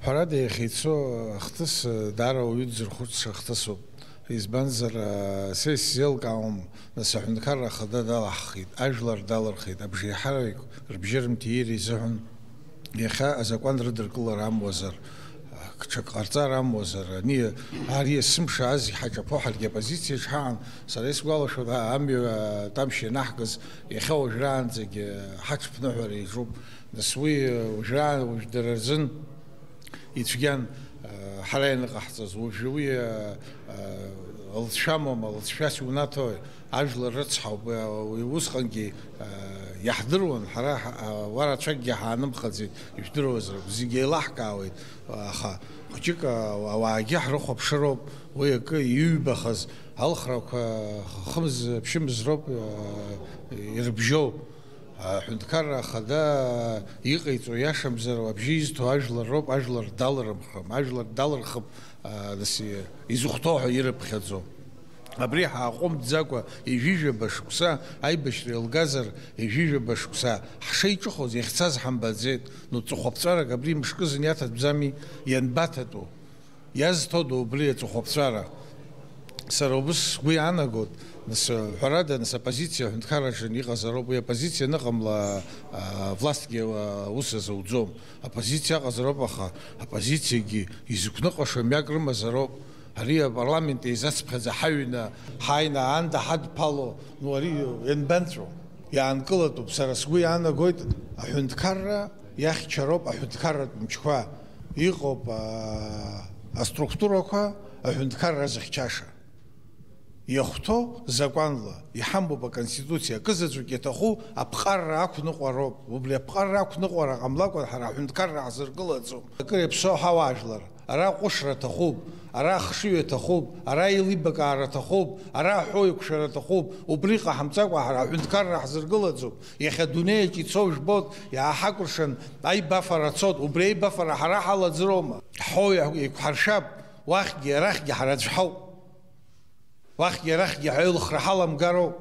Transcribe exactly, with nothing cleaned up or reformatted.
Ҳәарада, иахьа ицо ахҭыс даара ауаҩы дзырхәыцша хҭысуп. Избанзар, сессиа еилкаауам, нас аҳәынҭқарра ахада далаҳхит, ажәлар далырхит, абжеиҳараҩык рыбжьы рымҭиира изыҳәан. Иахьа азакәан рыдыркылара амуазар, ҽак ҟарҵар амуазар, ани, ари есымша азегь ҳаҿаԥо ҳаргьы апозициаҿ ҳаҟан. Сара исгәалашәоит, а-, амҩа, а, тамшь ианаҳкыз, иахьа уажәраанӡагьы ҳаҽԥныҳәара иаҿуп. Нас уи, а, уажәраан-, уажә дара рзын ицәгьан, а, ҳара ианыҟаҳҵаз. Уажәы уи, а, а, лҵшәа амоума, лҵшәас иунаҭои? Ажәлар рыцҳауп, уи усҟангьы, э, иаҳдыруан, ҳара ҳа-, ауаа рацәакгьы ҳаанымхаӡеит, ижәдыруазароуп, зегьы еилаҳкаауеит, аха хәыҷык, а, ауаагьы ҳрыхәаԥшыроуп, уи акы иҩбахаз алхрақәа хымз-ԥшьымз роуп, э, ирыбжьоу. Аҳәынҭқарра ахада иҟаиҵо, иашамзар, абжьы изҭо ажәлар роуп, ажәлар далрымхым, ажәлар далырхып, а, нас, изыхәҭоу ҳәа ирыԥхьаӡо. Абри ҳааҟәымҵӡакәа ҩажәижәаба шықәса аибашьра еилгазар, ҩажәижәаба шықәса ҳшеиҿыхоз, иахьцаз ҳамбаӡеит. Ну, ҵыхәаԥҵәарак абри мышкызны иаҭатәӡами, ианбаҭатәу? Иазҭода убри аҵыхәаԥҵәара? Сара убыс сгәы иаанагоит, нас, ҳәарада, нас, оппозициа аҳәынҭқарраҿы иҟазароуп. Уи оппозициа аныҟамла, а, властгьы, а, ус азауӡом. Оппозициа аҟазароуп, аха оппозициагьы изықәныҟәаша мҩак рымазароуп. Ари апарламент еизацыԥхьаӡа ҳаҩны ҳааины аанда ҳадԥало, ну, ари ианбанҵәо? Иаанкылатәуп, сара сгәы иаанагоит, аҳәынҭқарра иахьчароуп аҳәынҭқарратә мчқәа, иҟоуп, аа, аструктурақәа аҳәынҭқарра зыхьчаша. Иахәҭоу закәанла, иҳамоуп аконституциа, акызаҵәык иаҭаху аԥҟарра ақәныҟәароуп. Убри аԥҟарра ақәныҟәара ҟамлакәа ҳара аҳәынҭқарра ҳзыргылаӡом. Акыр иаԥсоу ҳауаажәлар, ара аҟәышра аҭахуп, ара ахшыҩ аҭахуп, ара еилибакаара аҭахуп, ара аҳәоу еиқәшәара аҭахуп. Убри ҟаҳамҵакәа ҳара аҳәынҭқарра ҳзыргылаӡом. Иахьа адунеиаҿ ицо жәбоит, иааҳакәыршан аибафара цоит. Убри аибафара ҳара ҳалаӡроума? Ҳҳәоу еиқәҳаршәап, уахьгьы арахьгьы ҳара аӡә ҳауп. Уахьгьы арахьгьы ҳаилыхра ҳаламгароуп.